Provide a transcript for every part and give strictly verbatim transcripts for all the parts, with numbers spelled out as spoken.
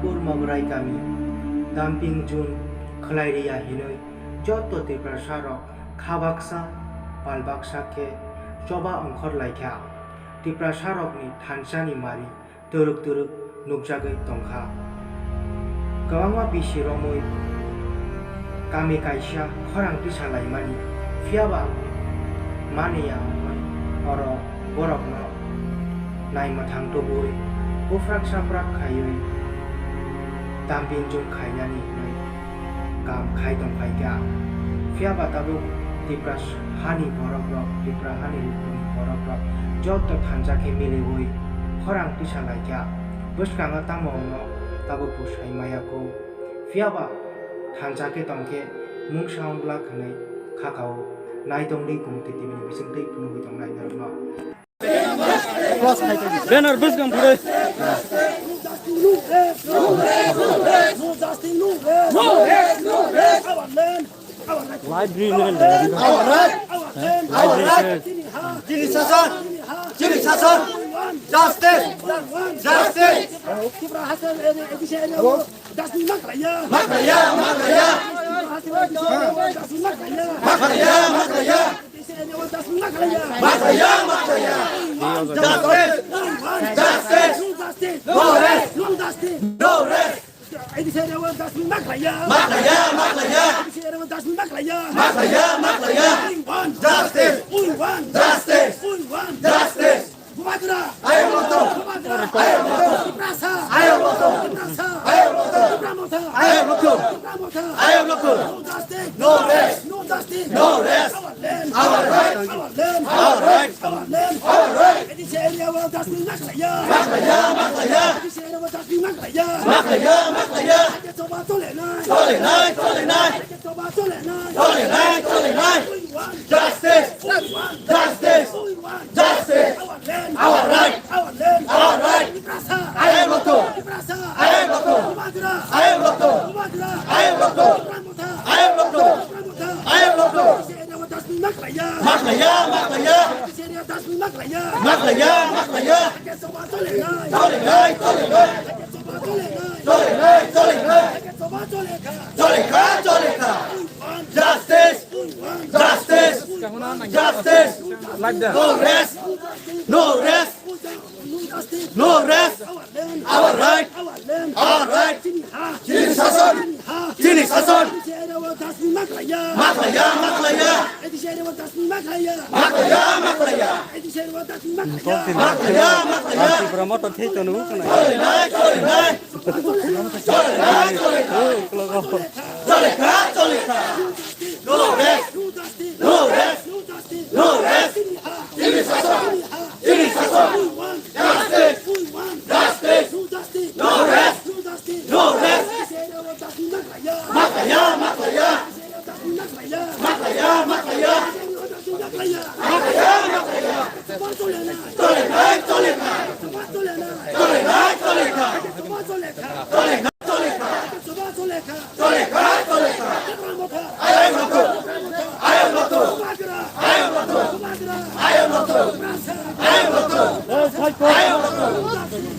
Pur Mograi kami, dumping zone khwlai riya hinwi joto Tiprasa rok kha baksa, pal baksa khe choba ongkhor laikha. Tiprasa rokni thansa ni mari twrwk twrwk nukjagwi tongkha. Kwbangma bisi romwi kami kaisa khorang tisa laimani, phiyaba mani ya wngwi oro borokno naimwthang tubui, buphrak saprak khaiwi dumping zone khainani hinwi kam khai tong phaikha. Phiyaba tabuk Tipra hani borok rok, Tipra hani rukuni borok rok joto thansa khe miliwi khorang tisa laikha. Bwskango tamo wngno tabuk bo sai maya kho. Phiyaba thansa khe tongkhe mungsa wng glak hinwi kha kao. Naitongdi Kumti T V ni bisingtwi phunugwi tongnai norokno. Banner bwskang phwrwi. Library ni. Library. Chini sasan. Chini sasan. Justice. Justice. Maklaya, maklaya. Maklaya, maklaya. Maklaya, maklaya. Justice. Justice. No rest. No rest. Maklaya, maklaya. Maklaya, maklaya. Justice. Justice. Bubagra! Ayang Loto! Bubagra! Ayang Loto! Tiprasa! Ayang Loto! Tiprasa! Ayang Loto! Tipra Motha! Ayang Loto! Tipra Motha! Ayang Loto! No justice! No rest! No justice! No rest! Our land! Our right! Our land! Our right! Our land! Our right! A D C area o justice maklaya! Maklaya, maklaya! A D C area o justice maklaya! Maklaya, maklaya! Rajya Sabha chole nai! Chole nai, chole nai! Rajya Sabha chole nai! Chole nai, chole nai! We want justice! We want justice! We want justice! Justice! Our land! Our right! Our land! Our right! Tiprasa! Ayang Loto! Tiprasa! Ayang Loto! Bubagra! Ayang Loto! Bubagra! Ayang Loto! Tipra Motha! Ayang Loto! Tipra Motha! Ayang Loto! A D C area o justice maklaya! Maklaya, maklaya! A D C area o justice maklaya! Maklaya, maklaya! Rajya Sabha chole nai! Chole nai, chole nai! Rajya Sabha chole nai! Chole nai, chole nai! Rajya Sabha chole kha! Chole kha, chole kha! We want justice! We want justice! We want justice! No rest! No rest! No rest! Our right! Our right! Chini sason! Chini sason! Maklaya, maklaya! Maklaya, maklaya! Maklaya, maklaya! Chole nai, chole nai! Chole nai, chole nai! Chole kha, chole kha! No rest! No rest! No rest! Chini sason! Chini sason! Justice! Justice! No rest! No rest! Maklaya, maklaya! Maklaya, maklaya! Maklaya, maklaya! Chole nai, chole nai! Chole nai, chole nai! Chole nai, chole nai! Chole kha, chole kha. Ayang Loto. Ayang Loto. Ayang Loto. Ayang Loto. Ayang Loto. Ayang Loto.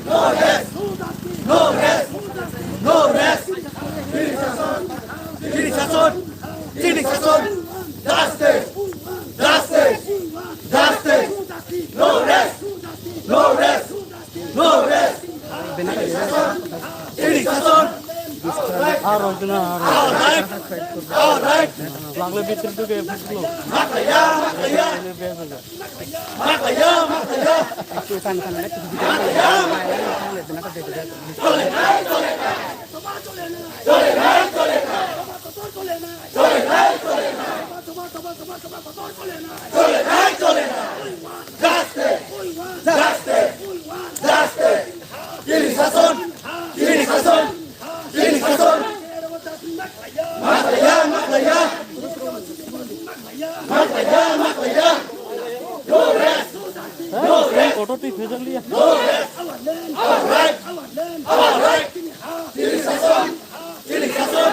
No rest. No rest. No rest. Chini sason. Chini sason. Justice. Justice. Justice. No rest. No rest. No rest. Chini sason. Aro juna aro. All right. All right. Lagle bitir duge buklo. Maklaya, maklaya. Maklaya, maklaya. Maklaya, maklaya. Chole nai, chole nai. Chole nai, chole nai. Chole nai, chole nai. Justice! Justice! Justice! Chini sason! Chini sason! Chini sason! Maklaya, maklaya! Maklaya, maklaya! No rest! No rest! Kotor twi phejak liya. No rest! Our right! Our right! Chini sason! Chini sason!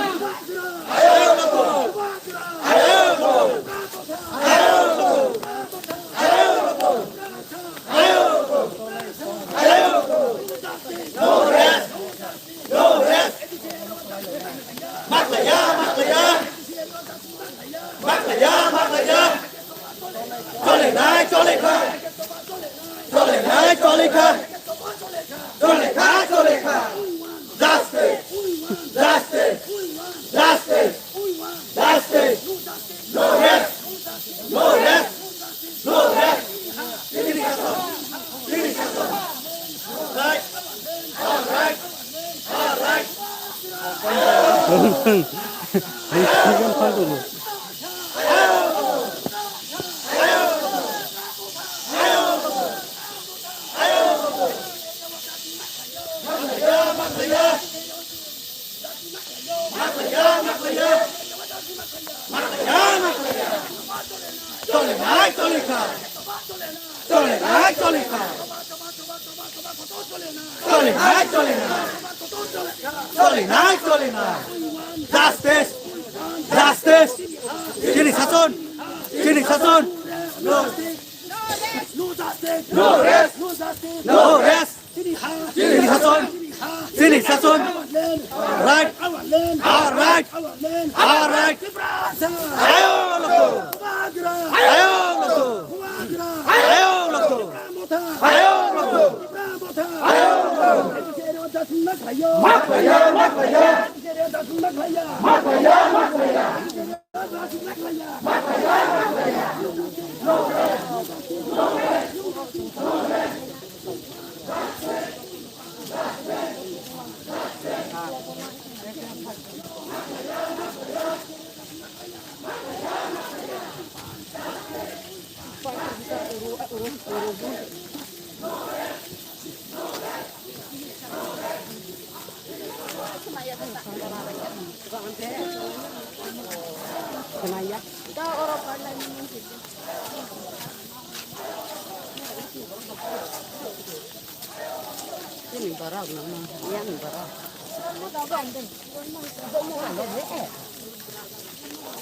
Chole nai, chole kha. Chole nai, chole kha. Chole nai, chole nai. Chole nai, chole nai. Justice! Justice! Chini sason! Chini sason! No! No justice! No rest! No justice! No rest! Chini ha! Chini sason! Chini sason! Our land! Right! Our land! Our right! Our land! Our right! Tiprasa! Ayo loko! Bubagra! Ayo loko! Bubagra! Ayo loko! Tipra Motha! Ayo loko! Tipra Motha! Ayo loko! Mak laya, mak laya! Mak laya, mak laya! Ini borok nang yang borok.